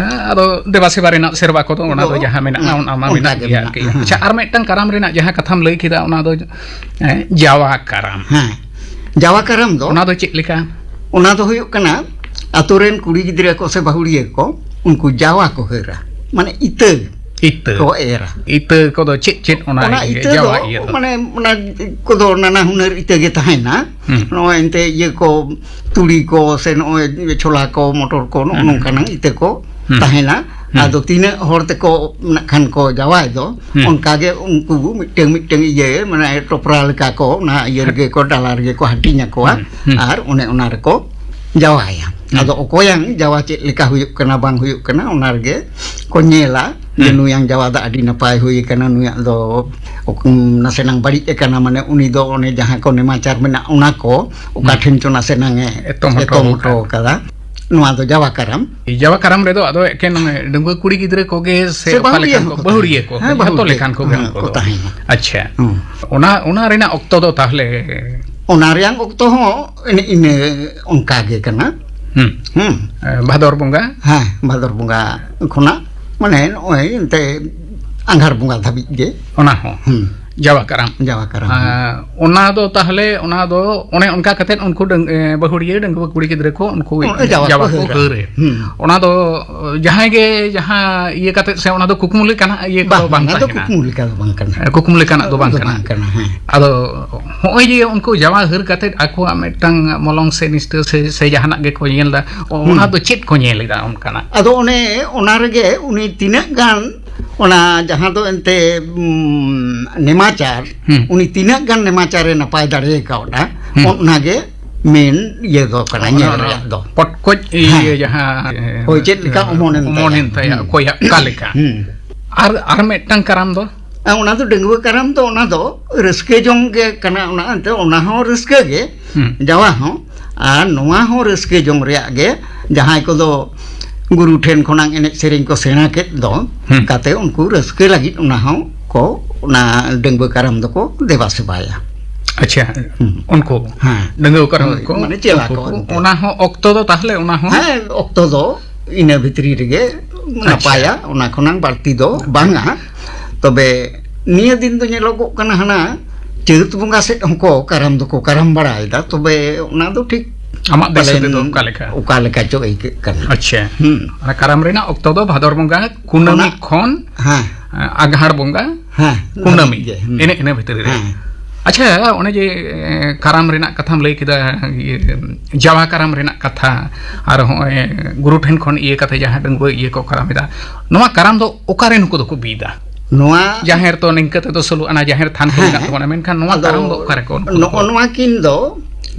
ᱟᱫᱚ ᱫᱮᱵᱟ ᱥᱮᱵᱟ ᱨᱮᱱᱟᱜ ᱥᱮᱨᱣᱟ ᱠᱚᱫᱚ ᱚᱱᱟ ᱫᱚ ᱫᱚ ᱡᱟᱦᱟᱸ ᱢᱮᱱᱟᱜᱼᱟ, ᱦᱮᱸ, ᱚᱱᱟ ᱢᱟ ᱚᱱᱠᱟ ᱢᱮᱱᱟᱜ ᱜᱮ ᱜᱮᱭᱟ ᱢᱮᱱᱟᱜᱼᱟ, ᱟᱨᱠᱤ᱾ ᱦᱮᱸ᱾ ᱟᱪᱪᱷᱟ, ᱟᱨ ᱢᱤᱫᱴᱟᱝ ᱠᱟᱨᱟᱢ ᱨᱮᱱᱟᱜ ᱡᱟᱦᱟᱸ ᱠᱟᱛᱷᱟᱢ ᱞᱟᱹᱭ ᱠᱮᱫᱟ, ᱚᱱᱟ ᱫᱚ, ᱮᱸ, ᱡᱟᱣᱟ ᱠᱟᱨᱟᱢ᱾ ᱦᱮᱸ, ᱡᱟᱣᱟ ᱠᱟᱨᱟᱢ ᱫᱚ, ᱚᱱᱟ ᱫᱚ ᱪᱮᱫ ᱞᱮᱠᱟ? ᱚᱱᱟ ᱫᱚ ᱦᱩᱭᱩᱜ ᱠᱟᱱᱟ, ᱟᱛᱳ ᱨᱮᱱ ᱠᱩᱲᱤ ᱜᱤᱫᱽᱨᱟᱹ ᱠᱚ ᱥᱮ ᱵᱟᱹᱦᱩᱲᱤᱭᱟᱹ ᱠᱚ, ᱩᱱᱠᱩ ᱡᱟᱣᱟ ᱠᱚ ᱦᱟᱹᱨᱟ, ᱢᱟᱱᱮ ᱤᱛᱟᱹ ᱤᱛᱟᱹ᱾ ᱠᱚ ᱮᱨᱟ᱾ ᱤᱛᱟᱹ ᱠᱚᱫᱚ ᱪᱮᱫ ᱪᱮᱫ ᱚᱱᱟ ᱚᱱᱟ ᱤᱭᱟᱹ, ᱤᱛᱟᱹ ᱡᱟᱣᱟ ᱫᱚ, ᱤᱭᱟᱹ ᱫᱚ? ᱢᱟᱱᱮ, ᱚᱱᱟ ᱠᱚᱫᱚ ᱱᱟᱱᱟ ᱦᱩᱱᱟᱹᱨ ᱤᱛᱟᱹ ᱜᱮ ᱛᱟᱦᱮᱱᱟ᱾ ᱦᱩᱸ᱾ ᱱᱚᱜᱼᱚᱭ ᱮᱱᱛᱮ ᱤᱭᱟᱹ ᱠᱚ, ᱛᱩᱲᱤ ᱠᱚ ᱥᱮ ᱱᱚᱜᱼᱚᱭ ᱪᱷᱚᱞᱟ ᱠᱚ, ᱢᱚᱴᱚᱨ ᱠᱚ, ᱱᱚᱜᱼᱚ ᱦᱩᱸ᱾ ᱱᱚᱝᱠᱟᱱᱟᱜ ᱤᱛᱟᱹ ᱠᱚ ᱦᱩᱸ᱾ ᱛᱟᱦᱮᱱᱟ᱾ ᱦᱩᱸ᱾ ᱟᱫᱚ ᱛᱤᱱᱟᱹᱜ ᱦᱚᱲ ᱛᱮᱠᱚ ᱱᱟᱜ ᱠᱷᱟᱱ ᱠᱚ ᱡᱟᱶᱟᱭ ᱫᱚ, ᱦᱩᱸ᱾ ᱚᱱᱠᱟ ᱜᱮ ᱩᱱᱠᱩ ᱢᱤᱫᱴᱟᱝ ᱢᱤᱫᱴᱟᱝ ᱤᱭᱟᱹ, ᱢᱟᱱᱮ ᱴᱚᱯᱨᱟ ᱞᱮᱠᱟ ᱠᱚ, ᱚᱱᱟ ᱤᱭᱟᱹ ᱨᱮᱜᱮ ᱠᱚ, ᱰᱟᱞᱟ ᱨᱮᱜᱮ ᱠᱚ ᱦᱟᱹᱴᱤᱧ ᱟᱠᱚᱣᱟ᱾ ᱦᱩᱸ᱾ ᱦᱩᱸ᱾ ᱟᱨ ᱚᱱᱮ ᱚᱱᱟ ᱨᱮᱠᱚ ᱡᱟᱶᱟᱭᱟ᱾ ᱦᱩᱸ᱾ ᱟᱫᱚ ᱚᱠᱚᱭᱟᱝ ᱡᱟᱣᱟ ᱪᱮᱫ ᱞᱮᱠᱟ ᱦᱩᱭᱩᱜ ᱠᱟᱱᱟ, ᱵᱟᱝ ᱦᱩᱭᱩᱜ ᱠᱟᱱᱟ, ᱚᱱᱟ ᱨᱮᱜᱮ ᱠᱚ ᱧᱮᱞᱟ ᱡᱮ ᱦᱩᱸ᱾ ᱱᱩᱭᱟᱝ ᱡᱟᱣᱟ ᱫᱚ ᱟᱹᱰᱤ ᱱᱟᱯᱟᱭ ᱦᱩᱭ ᱟᱠᱟᱱᱟ, ᱱᱩᱭᱟᱜ ᱫᱚ ᱱᱟᱥᱮᱱᱟᱝ ᱵᱟᱹᱲᱤᱡ ᱟᱠᱟᱱᱟ, ᱢᱟᱱᱮ ᱩᱱᱤ ᱫᱚ ᱚᱱᱮ ᱡᱟᱦᱟᱸ ᱠᱚ ᱱᱮᱢᱟᱪᱟᱨ ᱢᱮᱱᱟᱜ, ᱚᱱᱟ ᱠᱚ ᱚᱠᱟ ᱦᱩᱸ᱾ ᱴᱷᱮᱱ ᱪᱚ ᱱᱟᱥᱮᱱᱟᱝ ᱮ ᱮᱛᱚᱢ ᱦᱚᱴᱚ ᱮᱛᱚᱢ ᱟᱠᱟᱫ᱾ ᱦᱚᱴᱚ ᱟᱠᱟᱫᱟ᱾ ᱱᱚᱣᱟ ᱫᱚ ᱡᱟᱣᱟ ᱠᱟᱨᱟᱢ᱾ ᱡᱟᱣᱟ ᱠᱟᱨᱟᱢ ᱨᱮᱫᱚ ᱟᱫᱚ ᱮᱠᱮᱱ ᱰᱟᱺᱜᱩᱣᱟᱹ ᱠᱩᱲᱤ ᱜᱤᱫᱽᱨᱟᱹ ᱠᱚᱜᱮ ᱥᱮ ᱥᱮ ᱚᱠᱟ ᱵᱟᱹᱦᱩᱲᱤᱭᱟᱹ ᱞᱮᱠᱟᱱ ᱠᱚ? ᱦᱚᱸᱠᱚ ᱵᱟᱹᱦᱩᱲᱤᱭᱟᱹ ᱛᱟᱦᱮᱱᱟ᱾ ᱠᱚ, ᱦᱮᱸ, ᱡᱷᱚᱛᱚ ᱵᱟᱹᱦᱩᱲᱤᱭᱟᱹ᱾ ᱞᱮᱠᱟᱱ ᱠᱚᱜᱮ ᱦᱮᱸ, ᱩᱱᱠᱩ ᱠᱚ ᱫᱚ᱾ ᱛᱟᱦᱮᱱᱟ᱾ ᱟᱪᱪᱷᱟ᱾ ᱦᱩᱸ᱾ ᱚᱱᱟ, ᱚᱱᱟ ᱨᱮᱱᱟᱜ ᱚᱠᱛᱚ ᱫᱚ ᱛᱟᱦᱞᱮ? ᱚᱱᱟ ᱨᱮᱭᱟᱝ ᱚᱠᱛᱚ ᱦᱚᱸ ᱤᱱᱟᱹ, ᱤᱱᱟᱹ ᱚᱱᱠᱟ ᱜᱮ ᱠᱟᱱᱟ᱾ ᱦᱩᱸ᱾ ᱦᱩᱸ᱾ ᱮ, ᱵᱷᱟᱫᱚᱨ ᱵᱚᱸᱜᱟ? ᱦᱮᱸ, ᱵᱷᱟᱫᱚᱨ ᱵᱚᱸᱜᱟ ᱠᱷᱚᱱᱟᱜ, ᱢᱟᱱᱮ, ᱱᱚᱜᱼᱚᱭ ᱮᱱᱛᱮ ᱟᱸᱜᱷᱟᱲ ᱵᱚᱸᱜᱟ ᱫᱷᱟᱹᱵᱤᱡ ᱜᱮ᱾ ᱚᱱᱟ ᱦᱚᱸ? ᱦᱩᱸ᱾ ᱡᱟᱣᱟ ᱠᱟᱨᱟᱢ? ᱡᱟᱣᱟ ᱠᱟᱨᱟᱢ, ᱦᱮᱸ᱾ ᱟᱨ ᱚᱱᱟ ᱫᱚ ᱛᱟᱦᱞᱮ, ᱚᱱᱟ ᱫᱚ ᱚᱱᱮ ᱚᱱᱠᱟ ᱠᱟᱛᱮᱫ ᱩᱱᱠᱩ ᱰᱟᱹᱝ-, ᱮ, ᱵᱟᱹᱦᱩᱲᱤᱭᱟᱹ ᱰᱟᱺᱜᱩᱣᱟᱹ ᱠᱩᱲᱤ ᱜᱤᱫᱽᱨᱟᱹ ᱠᱚ ᱩᱱᱠᱩ ᱚᱱᱮ ᱡᱟᱣᱟ ᱡᱟᱣᱟ ᱠᱚ ᱠᱚ ᱦᱟᱹᱨᱟ᱾ ᱦᱟᱹᱨᱮ᱾ ᱦᱩᱸ᱾ ᱚᱱᱟ ᱫᱚ ᱡᱟᱦᱟᱸᱭ ᱜᱮ ᱡᱟᱦᱟᱸ ᱤᱭᱟᱹ ᱠᱟᱛᱮᱫ ᱥᱮ ᱚᱱᱟ ᱫᱚ ᱠᱩᱠᱢᱩ ᱞᱮᱠᱟᱱᱟᱜ ᱤᱭᱟᱹ ᱠᱚᱫᱚ ᱵᱟᱝ, ᱵᱟᱝ ᱚᱱᱟ ᱫᱚ ᱛᱟᱦᱮᱱᱟ? ᱠᱩᱠᱢᱩ ᱞᱮᱠᱟ ᱫᱚ ᱵᱟᱝ ᱠᱟᱱᱟ᱾ ᱮ, ᱠᱩᱠᱢᱩ ᱞᱮᱠᱟᱱᱟᱜ ᱫᱚ ᱵᱟᱝ ᱫᱚ ᱠᱟᱱᱟ᱾ ᱵᱟᱝ ᱠᱟᱱᱟ, ᱦᱮᱸ᱾ ᱟᱫᱚ ᱦᱚᱸᱜᱼᱚᱭ ᱡᱮ ᱩᱱᱠᱩ ᱡᱟᱣᱟ ᱦᱟᱹᱨ ᱠᱟᱛᱮᱫ ᱟᱠᱚᱣᱟᱜ ᱢᱤᱫᱴᱟᱝ ᱢᱚᱞᱚᱝ ᱥᱮ ᱱᱤᱥᱴᱟᱹ ᱥᱮ, ᱥᱮ ᱡᱟᱦᱟᱱᱟᱜ ᱜᱮᱠᱚ ᱧᱮᱞ ᱮᱫᱟ, ᱚ-, ᱚᱱᱟ ᱦᱩᱸ᱾ ᱫᱚ ᱪᱮᱫ ᱠᱚ ᱧᱮᱞ ᱮᱫᱟ ᱚᱱᱠᱟᱱᱟᱜ? ᱟᱫᱚ ᱚᱱᱮ ᱚᱱᱟ ᱨᱮᱜᱮ ᱩᱱᱤ ᱛᱤᱱᱟᱹᱜ ᱜᱟᱱ ᱚᱱᱟ ᱡᱟᱦᱟᱸ ᱫᱚ ᱮᱱᱛᱮ, ᱩᱢ, ᱱᱮᱢᱟᱪᱟᱨ, ᱦᱩᱸ᱾ ᱩᱱᱤ ᱛᱤᱱᱟᱹᱜ ᱜᱟᱱ ᱱᱮᱢᱟᱪᱟᱨᱮ ᱱᱟᱯᱟᱭ ᱫᱟᱲᱮ ᱠᱟᱣᱫᱟ, ᱦᱩᱸ᱾ ᱚᱱᱟ ᱜᱮ ᱢᱮᱱ ᱤᱭᱟᱹ ᱫᱚ ᱠᱟᱱᱟ, ᱚᱱᱟ, ᱧᱮᱞ ᱚᱱᱟ ᱨᱮᱭᱟᱜ ᱫᱚ᱾ ᱯᱚᱴᱠᱚᱡ ᱤᱭᱟᱹ ᱦᱮᱸ᱾ ᱡᱟᱦᱟᱸ, ᱦᱳᱭ, ᱪᱮᱫ ᱞᱮᱠᱟ ᱚᱢᱚᱱᱮᱱ ᱚᱢᱚᱱᱮᱱ ᱛᱟᱭᱟ᱾ ᱛᱟᱭᱟ, ᱦᱩᱸ᱾ ᱚᱠᱚᱭᱟᱜ ᱚᱠᱟ ᱞᱮᱠᱟ᱾ ᱦᱩᱸ᱾ ᱟᱨ, ᱟᱨ ᱢᱤᱫᱴᱟᱝ ᱠᱟᱨᱟᱢ ᱫᱚ? ᱟᱨ ᱚᱱᱟ ᱫᱚ ᱰᱟᱺᱜᱩᱣᱟᱹ ᱠᱟᱨᱟᱢ ᱫᱚ, ᱚᱱᱟ ᱫᱚ ᱨᱟᱹᱥᱠᱟᱹ ᱡᱚᱝ ᱜᱮ ᱠᱟᱱᱟ, ᱚᱱᱟ ᱮᱱᱛᱮ ᱚᱱᱟ ᱦᱚᱸ ᱨᱟᱹᱥᱠᱟᱹ ᱜᱮ᱾ ᱦᱩᱸ᱾ ᱡᱟᱣᱟ ᱦᱚᱸ, ᱟᱨ ᱱᱚᱣᱟ ᱦᱚᱸ ᱨᱟᱹᱥᱠᱟᱹ ᱡᱚᱝ ᱨᱮᱭᱟᱜ ᱜᱮ, ᱡᱟᱦᱟᱸᱭ ᱠᱚᱫᱚ ᱜᱩᱨᱩ ᱴᱷᱮᱱ ᱠᱷᱚᱱᱟᱜ ᱮᱱᱮᱡ ᱥᱮᱨᱮᱧ ᱠᱚ ᱥᱮᱬᱟ ᱠᱮᱫ ᱫᱚ, ᱦᱩᱸ᱾ ᱠᱟᱛᱮ ᱩᱱᱠᱩ ᱨᱟᱹᱥᱠᱟᱹ ᱞᱟᱹᱜᱤᱫ ᱚᱱᱟ ᱦᱚᱸ ᱠᱚ ᱚᱱᱟ ᱰᱟᱺᱜᱩᱣᱟᱹ ᱠᱟᱨᱟᱢ ᱫᱚᱠᱚ ᱫᱮᱵᱟ ᱥᱮᱵᱟᱭᱟ᱾ ᱟᱪᱪᱷᱟ᱾ ᱩᱱᱠᱩ ᱦᱳᱭ, ᱰᱟᱺᱜᱩᱣᱟᱹ ᱠᱟᱨᱟᱢ ᱠᱚ, ᱢᱟᱱᱮ ᱪᱮᱞᱟ ᱠᱚ ᱩᱱᱠᱩ᱾ ᱚᱱᱟ ᱦᱚᱸ ᱚᱠᱛᱚ ᱫᱚ ᱛᱟᱦᱞᱮ ᱚᱱᱟ ᱦᱚᱸ ᱦᱮᱸ, ᱚᱠᱛᱚ ᱫᱚ ᱤᱱᱟᱹ ᱵᱷᱤᱛᱨᱤ ᱨᱮᱜᱮ ᱟᱪᱪᱷᱟ᱾ ᱱᱟᱯᱟᱭᱟ, ᱚᱱᱟ ᱠᱷᱚᱱᱟᱝ ᱵᱟᱹᱲᱛᱤ ᱫᱚ ᱵᱟᱝᱟ᱾ ᱛᱚᱵᱮ ᱱᱤᱭᱟᱹ ᱫᱤᱱ ᱫᱚ ᱧᱮᱞᱚᱜᱚᱜ ᱠᱟᱱᱟ, ᱦᱟᱱᱟ ᱪᱟᱹᱛ ᱵᱚᱸᱜᱟ ᱥᱮᱫ ᱦᱚᱸᱠᱚ ᱠᱟᱨᱟᱢ ᱫᱚᱠᱚ ᱠᱟᱨᱟᱢ ᱵᱟᱲᱟᱭᱮᱫᱟ, ᱛᱚᱵᱮ ᱚᱱᱟ ᱫᱚ ᱴᱷᱤᱠ ᱟᱢᱟᱜ ᱫᱤᱥᱟᱹ ᱯᱟᱞᱮᱱ ᱛᱮᱫᱚ ᱚᱠᱟ ᱞᱮᱠᱟ? ᱚᱠᱟ ᱞᱮᱠᱟ ᱪᱚ ᱟᱹᱭᱠᱟᱹᱜ ᱠᱟᱱᱟ᱾ ᱟᱪᱪᱷᱟ᱾ ᱦᱩᱸ᱾ ᱚᱱᱟ ᱠᱟᱨᱟᱢ ᱨᱮᱱᱟᱜ ᱚᱠᱛᱚ ᱫᱚ ᱵᱷᱟᱫᱚᱨ ᱵᱚᱸᱜᱟ ᱠᱩᱱᱟᱹᱢᱤ ᱚᱱᱟ ᱠᱷᱚᱱ ᱦᱮᱸ᱾ ᱟᱸᱜᱷᱟᱲ ᱵᱚᱸᱜᱟ ᱦᱮᱸ, ᱠᱩᱱᱟᱹᱢᱤ ᱫᱷᱟᱹᱵᱤᱡ ᱜᱮ᱾ ᱦᱩᱸ᱾ ᱮᱱᱮ ᱤᱱᱟᱹ ᱵᱷᱤᱛᱨᱤ ᱨᱮ᱾ ᱦᱮᱸ᱾ ᱟᱪᱪᱷᱟ, ᱚᱱᱮ ᱡᱮ ᱮ, ᱠᱟᱨᱟᱢ ᱨᱮᱱᱟᱜ ᱠᱟᱛᱷᱟᱢ ᱞᱟᱹᱭ ᱠᱮᱫᱟ, ᱤᱭᱟᱹ, ᱡᱟᱣᱟ ᱠᱟᱨᱟᱢ ᱨᱮᱱᱟᱜ ᱠᱟᱛᱷᱟ, ᱟᱨ ᱦᱚᱸᱜᱼᱚᱭ ᱜᱩᱨᱩ ᱴᱷᱮᱱ ᱠᱷᱚᱱ ᱤᱭᱟᱹ ᱠᱟᱛᱮ ᱡᱟᱦᱟᱸ ᱰᱟᱺᱜᱩᱣᱟᱹ ᱤᱭᱟᱹ ᱠᱚ ᱠᱟᱨᱟᱢ ᱮᱫᱟ, ᱱᱚᱣᱟ ᱠᱟᱨᱟᱢ ᱫᱚ ᱚᱠᱟᱨᱮ ᱱᱩᱠᱩ ᱫᱚᱠᱚ ᱵᱤᱫᱟ? ᱱᱚᱣᱟ ᱡᱟᱦᱮᱨ ᱛᱚ ᱱᱤᱝᱠᱟᱹ ᱛᱮᱫᱚ ᱥᱳᱞᱳ ᱟᱱᱟ ᱡᱟᱦᱮᱨ ᱛᱷᱟᱱ ᱠᱚ ᱦᱮᱸ, ᱢᱮᱱᱟᱜ ᱦᱮᱸ᱾ ᱛᱟᱵᱚᱱᱟ, ᱢᱮᱱᱠᱷᱟᱱ ᱱᱚᱣᱟ ᱟᱫᱚ ᱠᱟᱨᱟᱢ ᱫᱚ ᱚᱠᱟᱨᱮ ᱠᱚ ᱩᱱᱠᱩ ᱱᱚᱜᱼᱚ ᱫᱚᱠᱚ ᱱᱚᱣᱟ ᱠᱤᱱ ᱫᱚ,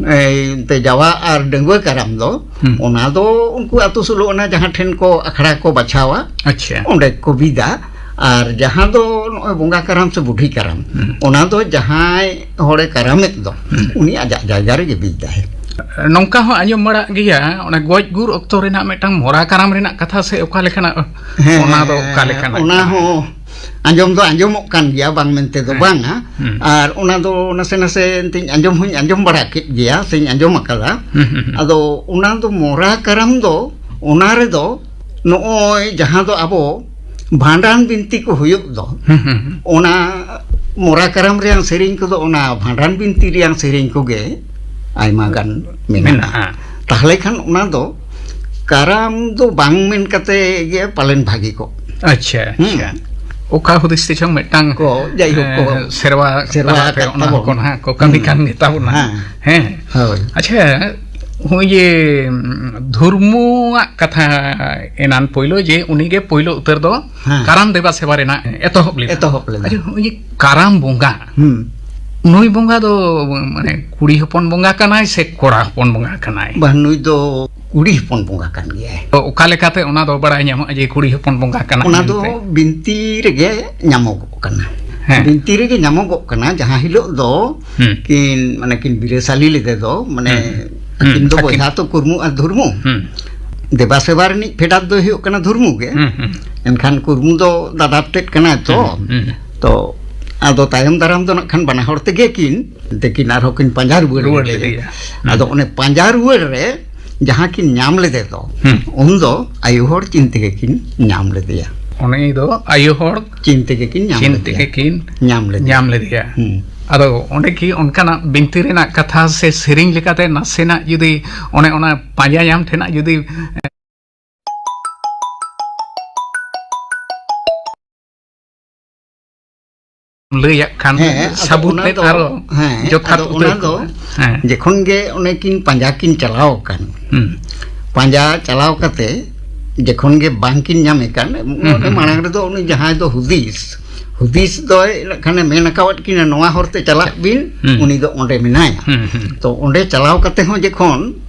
ᱮ, ᱮᱱᱛᱮ ᱡᱟᱣᱟ ᱟᱨ ᱰᱟᱺᱜᱩᱣᱟᱹ ᱠᱟᱨᱟᱢ ᱫᱚ, ᱦᱩᱸ᱾ ᱚᱱᱟ ᱫᱚ ᱩᱱᱠᱩ ᱟᱹᱛᱩ ᱥᱳᱞᱳ ᱟᱱᱟ ᱡᱟᱦᱟᱸ ᱴᱷᱮᱱ ᱠᱚ ᱟᱠᱷᱲᱟ ᱠᱚ ᱵᱟᱪᱷᱟᱣᱟ, ᱟᱪᱪᱷᱟ᱾ ᱚᱸᱰᱮ ᱠᱚ ᱵᱤᱫᱟ᱾ ᱟᱨ ᱡᱟᱦᱟᱸ ᱫᱚ ᱱᱚᱜᱼᱚᱭ ᱵᱚᱸᱜᱟ ᱠᱟᱨᱟᱢ ᱥᱮ ᱵᱩᱰᱷᱤ ᱠᱟᱨᱟᱢ, ᱦᱩᱸ᱾ ᱚᱱᱟ ᱫᱚ ᱡᱟᱦᱟᱸᱭ ᱦᱚᱲᱮ ᱠᱟᱨᱟᱢᱮᱫ ᱫᱚ, ᱦᱩᱸ᱾ ᱩᱱᱤ ᱟᱡᱟᱜ ᱡᱟᱭᱜᱟ ᱨᱮᱜᱮ ᱵᱤᱫᱟᱭ᱾ ᱱᱚᱝᱠᱟ ᱦᱚᱸ ᱟᱸᱡᱚᱢ ᱵᱟᱲᱟᱜ ᱜᱮᱭᱟ, ᱚᱱᱟ ᱜᱚᱡ ᱜᱩᱨ ᱚᱠᱛᱚ ᱨᱮᱱᱟᱜ ᱢᱤᱫᱴᱟᱝ ᱢᱚᱨᱟ ᱠᱟᱨᱟᱢ ᱨᱮᱱᱟᱜ ᱠᱟᱛᱷᱟ ᱥᱮ ᱚᱠᱟ ᱞᱮᱠᱟᱱᱟᱜ? ᱦᱮᱸ, ᱚᱱᱟ ᱫᱚ ᱚᱠᱟ ᱞᱮᱠᱟᱱᱟᱜ ᱚᱱᱟ ᱠᱟᱱᱟ? ᱦᱚᱸ ᱟᱸᱡᱚᱢ ᱫᱚ ᱟᱸᱡᱚᱢᱚᱜ ᱠᱟᱱ ᱜᱮᱭᱟ, ᱵᱟᱝ ᱢᱮᱱᱛᱮ ᱫᱚ ᱦᱮᱸ᱾ ᱵᱟᱝᱟ᱾ ᱦᱩᱸ᱾ ᱟᱨ ᱚᱱᱟ ᱫᱚ ᱱᱟᱥᱮ ᱱᱟᱥᱮ ᱮᱱᱛᱮᱧ ᱟᱸᱡᱚᱢ ᱦᱚᱧ ᱟᱸᱡᱚᱢ ᱵᱟᱲᱟ ᱠᱮᱫ ᱜᱮᱭᱟ, ᱥᱮᱧ ᱟᱸᱡᱚᱢ ᱟᱠᱟᱫᱟ᱾ ᱦᱩᱸ, ᱦᱩᱸ, ᱦᱩᱸ᱾ ᱟᱫᱚ ᱚᱱᱟ ᱫᱚ ᱢᱚᱨᱟ ᱠᱟᱨᱟᱢ ᱫᱚ, ᱚᱱᱟ ᱨᱮᱫᱚ ᱱᱚᱜᱼᱚᱭ ᱡᱟᱦᱟᱸ ᱫᱚ ᱟᱵᱚ ᱵᱷᱟᱸᱰᱟᱱ ᱵᱤᱱᱛᱤ ᱠᱚ ᱦᱩᱭᱩᱜ ᱫᱚ, ᱦᱩᱸ, ᱦᱩᱸ, ᱦᱩᱸ᱾ ᱚᱱᱟ ᱢᱚᱨᱟ ᱠᱟᱨᱟᱢ ᱨᱮᱭᱟᱝ ᱥᱮᱨᱮᱧ ᱠᱚᱫᱚ ᱚᱱᱟ ᱵᱷᱟᱸᱰᱟᱱ ᱵᱤᱱᱛᱤ ᱨᱮᱭᱟᱝ ᱥᱮᱨᱮᱧ ᱠᱚᱜᱮ ᱟᱭᱢᱟ ᱜᱟᱱ ᱢᱮᱱᱟᱜᱼᱟ᱾ ᱢᱮᱱᱟᱜᱼᱟ᱾ ᱛᱟᱦᱞᱮ ᱠᱷᱟᱱ ᱚᱱᱟ ᱫᱚ ᱠᱟᱨᱟᱢ ᱫᱚ ᱵᱟᱝ ᱢᱮᱱ ᱠᱟᱛᱮ ᱜᱮ ᱯᱟᱞᱮᱱ ᱵᱷᱟᱹᱜᱤ ᱠᱚᱜ᱾ ᱟᱪᱪᱷᱟ, ᱦᱩᱸ᱾ ᱟᱪᱪᱷᱟ᱾ ᱚᱠᱟ ᱦᱩᱫᱤᱥ ᱛᱮ ᱪᱚᱝ ᱢᱤᱫᱴᱟᱝ, ᱠᱚ, ᱡᱟᱭᱦᱳᱠ ᱠᱚ, ᱮ, ᱥᱮᱨᱣᱟ ᱥᱮᱨᱣᱟ ᱛᱟᱞᱟᱛᱮ ᱟᱠᱟᱫ ᱚᱱᱟ ᱛᱟᱵᱚᱱ᱾ ᱠᱚ ᱱᱟᱦᱟᱜ ᱠᱚ ᱠᱟᱹᱢᱤ ᱦᱩᱸ᱾ ᱠᱟᱱ ᱜᱮᱛᱟ ᱵᱚᱱᱟ᱾ ᱦᱮᱸ᱾ ᱦᱮᱸ᱾ ᱦᱳᱭ᱾ ᱟᱪᱪᱷᱟ, ᱦᱚᱸᱜᱼᱚᱭ ᱡᱮ, ᱩᱢ, ᱫᱷᱚᱨᱢᱩᱣᱟᱜ ᱠᱟᱛᱷᱟ ᱮᱱᱟᱱ ᱯᱳᱭᱞᱳ ᱡᱮ ᱩᱱᱤᱜᱮ ᱯᱳᱭᱞᱳ ᱩᱛᱟᱹᱨ ᱫᱚ ᱦᱮᱸ᱾ ᱠᱟᱨᱟᱢ ᱫᱮᱵᱟ ᱥᱮᱵᱟ ᱨᱮᱱᱟᱜ ᱮᱛᱚᱦᱚᱵ ᱞᱮᱫᱟ᱾ ᱮᱛᱚᱦᱚᱵ ᱞᱮᱫᱟ᱾ ᱟᱪᱪᱷᱟ, ᱦᱚᱸᱜᱼᱚᱭ ᱡᱮ ᱠᱟᱨᱟᱢ ᱵᱚᱸᱜᱟ, ᱦᱩᱸ᱾ ᱱᱩᱭ ᱵᱚᱸᱜᱟ ᱫᱚ ᱢᱟᱱᱮ ᱠᱩᱲᱤ ᱦᱚᱯᱚᱱ ᱵᱚᱸᱜᱟ ᱠᱟᱱᱟᱭ ᱥᱮ ᱠᱚᱲᱟ ᱦᱚᱯᱚᱱ ᱵᱚᱸᱜᱟ ᱠᱟᱱᱟᱭ? ᱵᱟᱝ, ᱱᱩᱭ ᱫᱚ ᱠᱩᱲᱤ ᱦᱚᱯᱚᱱ ᱵᱚᱸᱜᱟ ᱠᱟᱱ ᱜᱮᱭᱟᱭ᱾ ᱛᱚ ᱚᱠᱟ ᱞᱮᱠᱟᱛᱮ ᱚᱱᱟ ᱫᱚ ᱵᱟᱲᱟᱭ ᱧᱟᱢᱚᱜᱼᱟ ᱡᱮ ᱠᱩᱲᱤ ᱦᱚᱯᱚᱱ ᱵᱚᱸᱜᱟ ᱠᱟᱱᱟᱭ ᱚᱱᱟ ᱫᱚ ᱢᱮᱱᱛᱮ? ᱵᱤᱱᱛᱤ ᱨᱮᱜᱮ ᱧᱟᱢᱚᱜᱚᱜ ᱠᱟᱱᱟ᱾ ᱦᱮᱸ᱾ ᱵᱤᱱᱛᱤ ᱨᱮᱜᱮ ᱧᱟᱢᱚᱜᱚᱜ ᱠᱟᱱᱟ, ᱡᱟᱦᱟᱸ ᱦᱤᱞᱳᱜ ᱫᱚ ᱦᱩᱸ᱾ ᱠᱤᱱ, ᱢᱟᱱᱮ ᱠᱤᱱ ᱵᱤᱨᱟᱹᱥᱟᱞᱤ ᱞᱮᱫᱮ ᱫᱚ, ᱢᱟᱱᱮ ᱦᱩᱸ᱾ ᱟᱹᱠᱤᱱ ᱦᱩᱸ᱾ ᱫᱚ ᱟᱹᱠᱤᱱ᱾ ᱵᱚᱭᱦᱟ ᱛᱚ ᱠᱩᱨᱢᱩ ᱟᱨ ᱫᱷᱩᱨᱢᱩ᱾ ᱦᱩᱸ᱾ ᱫᱮᱵᱟ ᱥᱮᱵᱟ ᱨᱤᱱᱤᱡ ᱯᱷᱮᱰᱟᱛ ᱫᱚᱭ ᱦᱩᱭᱩᱜ ᱠᱟᱱᱟ ᱫᱷᱩᱨᱢᱩ ᱜᱮ᱾ ᱦᱩᱸ, ᱦᱩᱸ᱾ ᱮᱱᱠᱷᱟᱱ ᱠᱩᱨᱢᱩ ᱫᱚ ᱫᱟᱫᱟ ᱛᱮᱫ ᱠᱟᱱᱟᱭ ᱛᱚ᱾ ᱦᱩᱸ, ᱦᱩᱸ᱾ ᱛᱚ ᱟᱫᱚ ᱛᱟᱭᱚᱢ ᱫᱟᱨᱟᱢ ᱫᱚ ᱱᱟᱜ ᱠᱷᱟᱱ ᱵᱟᱱᱟ ᱦᱚᱲ ᱛᱮᱜᱮ ᱠᱤᱱ, ᱛᱮᱠᱤᱱ ᱟᱨᱦᱚᱸ ᱠᱤᱱ ᱯᱟᱸᱡᱟ ᱨᱩᱣᱟᱹᱲ ᱨᱩᱣᱟᱹᱲ ᱞᱮᱫᱮᱭᱟ᱾ ᱞᱮᱫᱮᱭᱟ᱾ ᱦᱩᱸ᱾ ᱟᱫᱚ ᱚᱱᱮ ᱯᱟᱸᱡᱟ ᱨᱩᱣᱟᱹᱲ ᱨᱮ ᱡᱟᱦᱟᱸ ᱠᱤᱱ ᱧᱟᱢ ᱞᱮᱫᱮ ᱫᱚ, ᱦᱩᱸ᱾ ᱩᱱ ᱫᱚ ᱟᱭᱳ ᱦᱚᱲ ᱪᱤᱱ ᱛᱮᱜᱮ ᱠᱤᱱ ᱧᱟᱢ ᱞᱮᱫᱮᱭᱟ᱾ ᱩᱱᱤ ᱫᱚ ᱟᱭᱳ ᱦᱚᱲ ᱪᱤᱱ ᱛᱮᱜᱮ ᱠᱤᱱ ᱧᱟᱢ ᱪᱤᱱ ᱞᱮᱫᱮᱭᱟ᱾ ᱛᱮᱜᱮ ᱠᱤᱱ ᱧᱟᱢ ᱞᱮᱫᱮᱭᱟ᱾ ᱧᱟᱢ ᱞᱮᱫᱮᱭᱟ᱾ ᱦᱩᱸ᱾ ᱟᱫᱚ ᱚᱸᱰᱮ ᱠᱤ ᱚᱱᱠᱟᱱᱟᱜ ᱵᱤᱱᱛᱤ ᱨᱮᱱᱟᱜ ᱠᱟᱛᱷᱟ ᱥᱮ ᱥᱮᱨᱮᱧ ᱞᱮᱠᱟᱛᱮ ᱱᱟᱥᱮᱱᱟᱜ ᱡᱩᱫᱤ ᱚᱱᱮ ᱚᱱᱟ ᱯᱟᱸᱡᱟ ᱧᱟᱢ ᱴᱷᱮᱱᱟᱜ ᱡᱩᱫᱤ ᱞᱟᱹᱭᱟᱜ ᱠᱷᱟᱱ ᱦᱮᱸ, ᱟᱫᱚ ᱥᱟᱵᱩᱛ ᱚᱱᱟ ᱛᱮᱫ ᱫᱚ, ᱟᱨᱚ ᱦᱮᱸ, ᱡᱚᱛᱷᱟᱛ ᱟᱫᱚ ᱩᱛᱟᱹᱨ ᱚᱱᱟ ᱫᱚ ᱠᱚᱜᱼᱟ᱾ ᱦᱮᱸ᱾ ᱡᱚᱠᱷᱚᱱ ᱜᱮ ᱚᱱᱮ ᱠᱤᱱ ᱯᱟᱸᱡᱟ ᱠᱤᱱ ᱪᱟᱞᱟᱣ ᱟᱠᱟᱱ, ᱦᱩᱸ᱾ ᱯᱟᱸᱡᱟ ᱪᱟᱞᱟᱣ ᱠᱟᱛᱮ ᱡᱚᱠᱷᱚᱱ ᱜᱮ ᱵᱟᱝ ᱠᱤᱱ ᱧᱟᱢᱮ ᱠᱟᱱ, ᱦᱩᱸ, ᱚᱱᱮ ᱦᱩᱸ᱾ ᱢᱟᱲᱟᱝ ᱨᱮᱫᱚ ᱩᱱᱤ ᱡᱟᱦᱟᱸᱭ ᱫᱚ ᱦᱩᱫᱤᱥ, ᱦᱩᱫᱤᱥ ᱫᱚᱭ ᱱᱟᱜ ᱠᱷᱟᱱᱮ ᱢᱮᱱ ᱟᱠᱟᱣᱟᱫ ᱠᱤᱱᱟ, "ᱱᱚᱣᱟ ᱦᱚᱨ ᱛᱮ ᱪᱟᱞᱟᱜ ᱵᱤᱱ", ᱦᱩᱸ᱾ ᱩᱱᱤ ᱫᱚ ᱚᱸᱰᱮ ᱢᱮᱱᱟᱭᱟ᱾ ᱦᱩᱸ, ᱦᱩᱸ᱾ ᱛᱚ ᱚᱸᱰᱮ ᱪᱟᱞᱟᱣ ᱠᱟᱛᱮ ᱦᱚᱸ ᱡᱚᱠᱷᱚᱱ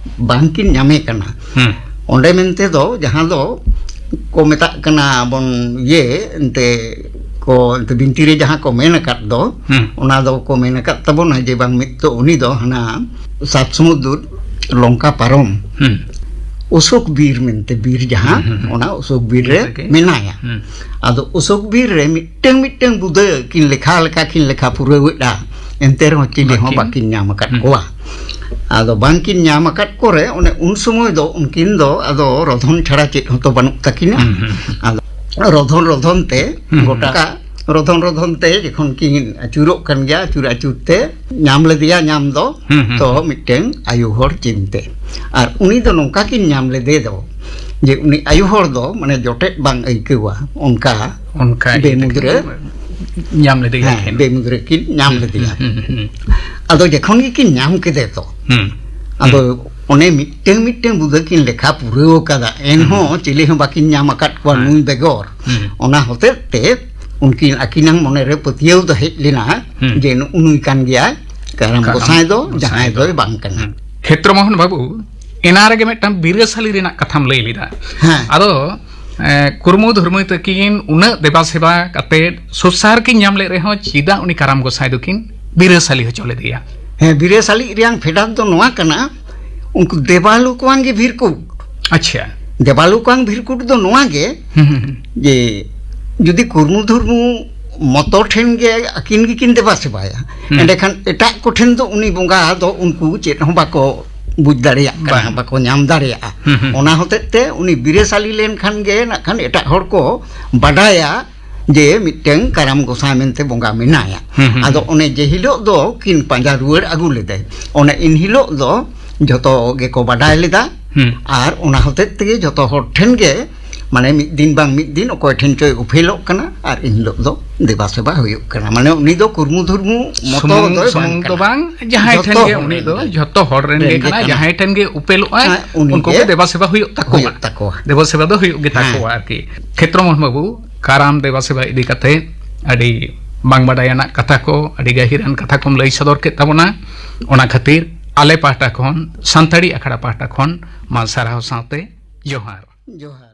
ᱵᱟᱝ ᱠᱤᱱ ᱧᱟᱢᱮ ᱠᱟᱱᱟ, ᱦᱩᱸ᱾ ᱚᱸᱰᱮ ᱢᱮᱱᱛᱮ ᱫᱚ ᱡᱟᱦᱟᱸ ᱫᱚ ᱠᱚ ᱢᱮᱛᱟᱜ ᱠᱟᱱᱟ ᱵᱚᱱ ᱤᱭᱟᱹ, ᱮᱱᱛᱮ ᱠᱚ, ᱮᱱᱛᱮ ᱵᱤᱱᱛᱤ ᱨᱮ ᱡᱟᱦᱟᱸ ᱠᱚ ᱢᱮᱱ ᱟᱠᱟᱫ ᱫᱚ, ᱦᱩᱸ᱾ ᱚᱱᱟ ᱫᱚ ᱠᱚ ᱢᱮᱱ ᱟᱠᱟᱫ ᱛᱟᱵᱚᱱᱟ ᱡᱮ ᱵᱟᱝ ᱢᱤᱫ ᱫᱚ ᱩᱱᱤ ᱫᱚ ᱦᱟᱱᱟ ᱥᱟᱛ ᱥᱩᱢᱩᱫᱨ ᱞᱚᱝᱠᱟ ᱯᱟᱨᱚᱢ ᱦᱩᱸ᱾ ᱚᱥᱳᱠ ᱵᱤᱨ ᱢᱮᱱᱛᱮ ᱵᱤᱨ ᱡᱟᱦᱟᱸ, ᱦᱩᱸ, ᱦᱩᱸ, ᱦᱩᱸ᱾ ᱚᱱᱟ ᱚᱥᱳᱠ ᱵᱤᱨ ᱨᱮ ᱚᱱᱠᱟ ᱜᱮ᱾ ᱢᱮᱱᱟᱭᱟ᱾ ᱦᱩᱸ᱾ ᱟᱫᱚ ᱚᱥᱳᱠ ᱵᱤᱨ ᱨᱮ ᱢᱤᱫᱴᱟᱝ ᱢᱤᱫᱴᱟᱝ ᱵᱩᱫᱟᱹ ᱠᱤᱱ ᱞᱮᱠᱷᱟ ᱞᱮᱠᱟ ᱠᱤᱱ ᱞᱮᱠᱷᱟ ᱯᱩᱨᱟᱹᱣᱮᱫᱼᱟ, ᱮᱱᱛᱮ ᱨᱮᱦᱚᱸ ᱪᱤᱞᱤ ᱦᱚᱸ ᱵᱟᱹᱠᱤᱱ ᱵᱟᱹᱠᱤᱱ ᱧᱟᱢ ᱟᱠᱟᱫ ᱦᱩᱸ᱾ ᱠᱚᱣᱟ᱾ ᱟᱫᱚ ᱵᱟᱝᱠᱤᱱ ᱧᱟᱢ ᱟᱠᱟᱫ ᱠᱚᱨᱮ, ᱚᱱᱮ ᱩᱱ ᱥᱚᱢᱚᱭ ᱫᱚ ᱩᱱᱠᱤᱱ ᱫᱚ ᱟᱫᱚ ᱨᱚᱫᱷᱚᱱ ᱪᱷᱟᱲᱟ ᱪᱮᱫ ᱦᱚᱸᱛᱚ ᱵᱟᱹᱱᱩᱜ ᱛᱟᱹᱠᱤᱱᱟ᱾ ᱦᱩᱸ, ᱦᱩᱸ, ᱦᱩᱸ᱾ ᱟᱫᱚ ᱨᱚᱫᱷᱚᱱ ᱨᱚᱫᱷᱚᱱ ᱛᱮ ᱦᱩᱸ, ᱦᱩᱸ᱾ ᱜᱚᱴᱟ ᱨᱚᱫᱷᱚᱱ ᱨᱚᱫᱷᱚᱱ ᱛᱮ ᱡᱚᱠᱷᱚᱱ ᱠᱤᱱ ᱟᱹᱪᱩᱨᱚᱜ ᱠᱟᱱ ᱜᱮᱭᱟ, ᱟᱹᱪᱩᱨ ᱟᱹᱪᱩᱨ ᱛᱮ ᱧᱟᱢ ᱞᱮᱫᱮᱭᱟ ᱧᱟᱢ ᱫᱚ, ᱦᱩᱸ, ᱦᱩᱸ, ᱛᱚ ᱦᱩᱸ᱾ ᱢᱤᱫᱴᱟᱝ ᱟᱭᱳ ᱦᱚᱲ ᱪᱤᱱᱛᱮ᱾ ᱟᱨ ᱩᱱᱤ ᱫᱚ ᱱᱚᱝᱠᱟ ᱠᱤᱱ ᱧᱟᱢ ᱞᱮᱫᱮ ᱫᱚ, ᱡᱮ ᱩᱱᱤ ᱟᱭᱳ ᱦᱚᱲ ᱫᱚ ᱢᱟᱱᱮ ᱡᱚᱴᱮᱫ ᱵᱟᱝ ᱟᱹᱭᱠᱟᱹᱣᱟ, ᱚᱱᱠᱟ ᱚᱱᱠᱟ ᱤᱭᱟᱹ ᱵᱮᱢᱩᱫᱽᱨᱟᱹ᱾ ᱛᱮᱠᱤᱱ ᱧᱟᱢ ᱞᱮᱫᱮᱭᱟ ᱦᱮᱸ, ᱠᱤᱱ᱾ ᱵᱮᱢᱩᱫᱽᱨᱟᱹ ᱠᱤᱱ ᱧᱟᱢ ᱦᱩᱸ, ᱞᱮᱫᱮᱭᱟ᱾ ᱦᱩᱸ, ᱦᱩᱸ, ᱦᱩᱸ᱾ ᱟᱫᱚ ᱡᱚᱠᱷᱚᱱ ᱜᱮᱠᱤᱱ ᱧᱟᱢ ᱠᱮᱫᱮ ᱫᱚ, ᱦᱩᱸ᱾ ᱟᱫᱚ ᱦᱩᱸ᱾ ᱚᱱᱮ ᱢᱤᱫᱴᱟᱝ ᱢᱤᱫᱴᱟᱝ ᱵᱩᱫᱟᱹ ᱠᱤᱱ ᱞᱮᱠᱷᱟ ᱯᱩᱨᱟᱹᱣ ᱠᱟᱫᱟ, ᱮᱱᱦᱚᱸ ᱦᱩᱸ᱾ ᱪᱤᱞᱤ ᱦᱚᱸ ᱵᱟᱹᱠᱤᱱ ᱧᱟᱢ ᱟᱠᱟᱫ ᱠᱚᱣᱟ ᱦᱮᱸ᱾ ᱱᱩᱭ ᱵᱮᱜᱚᱨ᱾ ᱦᱩᱸ᱾ ᱚᱱᱟ ᱦᱚᱛᱮᱡ ᱛᱮ ᱩᱱᱠᱤᱱ ᱟᱹᱠᱤᱱᱟᱜ ᱢᱚᱱᱮᱨᱮ ᱯᱟᱹᱛᱭᱟᱹᱣ ᱫᱚ ᱦᱮᱡ ᱞᱮᱱᱟ ᱦᱩᱸ᱾ ᱡᱮ ᱱᱩᱜᱼᱩ ᱱᱩᱭ ᱠᱟᱱ ᱜᱮᱭᱟᱭ ᱠᱟᱨᱟᱢ ᱠᱟᱨᱟᱢ ᱜᱚᱸᱥᱟᱭ ᱫᱚ, ᱜᱚᱸᱥᱟᱭ ᱡᱟᱦᱟᱸᱭ ᱫᱚ᱾ ᱫᱚᱭ ᱵᱟᱝ ᱠᱟᱱᱟ᱾ ᱦᱩᱸ᱾ ᱠᱷᱮᱛᱨᱚ ᱢᱳᱦᱚᱱ ᱵᱟᱹᱵᱩ, ᱮᱱᱟ ᱨᱮᱜᱮ ᱢᱤᱫᱴᱟᱝ ᱵᱤᱨᱟᱹᱥᱟᱞᱤ ᱨᱮᱱᱟᱜ ᱠᱟᱛᱷᱟᱢ ᱞᱟᱹᱭ ᱞᱮᱫᱟ᱾ ᱦᱮᱸ᱾ ᱟᱫᱚ, ᱮ, ᱠᱩᱨᱢᱩ ᱫᱷᱩᱨᱢᱩ ᱛᱟᱹᱠᱤᱱ ᱩᱱᱟᱹᱜ ᱫᱮᱵᱟ ᱥᱮᱵᱟ ᱠᱟᱛᱮ ᱥᱚᱥᱟᱨ ᱠᱤᱱ ᱧᱟᱢ ᱞᱮᱫ ᱨᱮᱦᱚᱸ ᱪᱮᱫᱟᱜ ᱩᱱᱤ ᱠᱟᱨᱟᱢ ᱜᱚᱸᱥᱟᱭ ᱫᱚᱠᱤᱱ ᱵᱤᱨᱟᱹᱥᱟᱞᱤ ᱦᱚᱪᱚ ᱞᱮᱫᱮᱭᱟ? ᱦᱮᱸ, ᱵᱤᱨᱟᱹᱥᱟᱞᱤ ᱨᱮᱭᱟᱝ ᱯᱷᱮᱰᱟᱛ ᱫᱚ ᱱᱚᱣᱟ ᱠᱟᱱᱟ, ᱩᱱᱠᱩ ᱫᱮᱵᱟᱞᱳᱠᱣᱟᱝ ᱜᱮ ᱵᱷᱤᱨᱠᱩᱴ᱾ ᱟᱪᱪᱷᱟ᱾ ᱫᱮᱵᱟᱞᱳᱠᱣᱟᱝ ᱵᱷᱤᱨᱠᱩᱴ ᱫᱚ ᱱᱚᱣᱟ ᱜᱮ ᱦᱩᱸ, ᱦᱩᱸ, ᱦᱩᱸ᱾ ᱡᱮ ᱡᱩᱫᱤ ᱠᱩᱨᱢᱩ ᱫᱷᱩᱨᱢᱩ ᱢᱚᱛᱚ ᱴᱷᱮᱱ ᱜᱮ ᱟᱹᱠᱤᱱ ᱜᱮᱠᱤᱱ ᱫᱮᱵᱟ ᱥᱮᱵᱟᱭᱟ᱾ ᱦᱩᱸ᱾ ᱮᱸᱰᱮᱠᱷᱟᱱ ᱮᱴᱟᱜ ᱠᱚᱴᱷᱮᱱ ᱫᱚ ᱩᱱᱤ ᱵᱚᱸᱜᱟ ᱫᱚ ᱩᱱᱠᱩ ᱪᱮᱫ ᱦᱚᱸ ᱵᱟᱠᱚ ᱵᱩᱡᱽ ᱫᱟᱲᱮᱭᱟᱜ ᱠᱟᱱᱟ, ᱵᱟᱝ᱾ ᱵᱟᱠᱚ ᱧᱟᱢ ᱫᱟᱲᱮᱭᱟᱜᱼᱟ᱾ ᱦᱩᱸ, ᱦᱩᱸ᱾ ᱚᱱᱟ ᱦᱚᱛᱮᱡ ᱛᱮ ᱩᱱᱤ ᱵᱤᱨᱟᱹᱥᱟᱞᱤ ᱞᱮᱱᱠᱷᱟᱱ ᱜᱮ ᱱᱟᱜ ᱠᱷᱟᱱ ᱮᱴᱟᱜ ᱦᱚᱲ ᱠᱚ ᱵᱟᱰᱟᱭᱟ ᱡᱮ ᱢᱤᱫᱴᱟᱝ ᱠᱟᱨᱟᱢ ᱜᱚᱸᱥᱟᱭ ᱢᱮᱱᱛᱮ ᱵᱚᱸᱜᱟ ᱢᱮᱱᱟᱭᱟ᱾ ᱦᱩᱸ, ᱦᱩᱸ, ᱟᱫᱚ ᱦᱩᱸ᱾ ᱚᱱᱮ ᱡᱮ ᱦᱤᱞᱳᱜ ᱫᱚ ᱠᱤᱱ ᱯᱟᱸᱡᱟ ᱨᱩᱣᱟᱹᱲ ᱟᱹᱜᱩ ᱞᱮᱫᱮ, ᱚᱱᱮ ᱤᱱ ᱦᱤᱞᱳᱜ ᱫᱚ ᱡᱷᱚᱛᱚ ᱜᱮᱠᱚ ᱵᱟᱰᱟᱭ ᱞᱮᱫᱟ᱾ ᱦᱩᱸ᱾ ᱟᱨ ᱚᱱᱟ ᱦᱚᱛᱮᱡ ᱛᱮᱜᱮ ᱡᱷᱚᱛᱚ ᱦᱚᱲ ᱴᱷᱮᱱ ᱜᱮ, ᱢᱟᱱᱮ, ᱢᱤᱫ ᱫᱤᱱ ᱵᱟᱝ ᱢᱤᱫ ᱫᱤᱱ ᱚᱠᱚᱭ ᱴᱷᱮᱱ ᱪᱚᱭ ᱩᱯᱮᱞᱚᱜ ᱠᱟᱱᱟ, ᱟᱨ ᱤᱱ ᱦᱤᱞᱳᱜ ᱫᱚ ᱫᱮᱵᱟ ᱥᱮᱵᱟ ᱦᱩᱭᱩᱜ ᱠᱟᱱᱟ᱾ ᱢᱟᱱᱮ, ᱩᱱᱤ ᱫᱚ ᱠᱩᱨᱢᱩ ᱫᱷᱩᱨᱢᱩ ᱢᱚᱛᱚ ᱥᱩᱢᱩᱝ, ᱫᱚᱭ ᱵᱟᱝ ᱥᱩᱢᱩᱝ ᱫᱚ ᱠᱟᱱᱟ᱾ ᱵᱟᱝ, ᱡᱟᱦᱟᱸᱭ ᱡᱷᱚᱛᱚ ᱴᱷᱮᱱ ᱜᱮ ᱦᱚᱲ ᱩᱱᱤ ᱨᱮᱱ ᱫᱚ, ᱜᱮ ᱠᱟᱱᱟ᱾ ᱡᱷᱚᱛᱚ ᱦᱚᱲ ᱨᱮᱱ ᱨᱮᱱ ᱜᱮ ᱜᱮ ᱠᱟᱱᱟ, ᱠᱟᱱᱟ᱾ ᱡᱟᱦᱟᱸᱭ ᱴᱷᱮᱱ ᱜᱮ ᱩᱯᱮᱞᱚᱜ ᱟᱭ, ᱦᱮᱸ, ᱩᱱᱤ ᱩᱱᱠᱩ ᱜᱮ ᱜᱮ ᱫᱮᱵᱟ ᱥᱮᱵᱟ ᱦᱩᱭᱩᱜ ᱛᱟᱠᱚᱣᱟ᱾ ᱦᱩᱭᱩᱜ ᱛᱟᱠᱚᱣᱟ᱾ ᱫᱮᱵᱟ ᱥᱮᱵᱟ ᱫᱚ ᱦᱩᱭᱩᱜ ᱜᱮ ᱦᱮᱸ᱾ ᱛᱟᱠᱚᱣᱟ ᱟᱨᱠᱤ᱾ ᱠᱷᱮᱛᱨᱚ ᱢᱳᱦᱚᱱ ᱵᱟᱹᱵᱩ, ᱠᱟᱨᱟᱢ ᱫᱮᱵᱟ ᱥᱮᱵᱟ ᱤᱫᱤ ᱠᱟᱛᱮ ᱟᱹᱰᱤ ᱵᱟᱝ ᱵᱟᱰᱟᱭᱟᱱᱟᱜ ᱠᱟᱛᱷᱟ ᱠᱚ, ᱟᱹᱰᱤ ᱜᱟᱹᱦᱤᱨᱟᱱ ᱠᱟᱛᱷᱟ ᱠᱚᱢ ᱞᱟᱹᱭ ᱥᱚᱫᱚᱨ ᱠᱮᱫ ᱛᱟᱵᱚᱱᱟ᱾ ᱚᱱᱟ ᱠᱷᱟᱹᱛᱤᱨ ᱟᱞᱮ ᱯᱟᱦᱴᱟ ᱠᱷᱚᱱ, ᱥᱟᱱᱛᱟᱲᱤ ᱟᱠᱷᱲᱟ ᱯᱟᱦᱴᱟ ᱠᱷᱚᱱ ᱢᱟ ᱥᱟᱨᱦᱟᱣ ᱥᱟᱶᱛᱮ ᱡᱚᱦᱟᱨ᱾ ᱡᱚᱦᱟᱨ᱾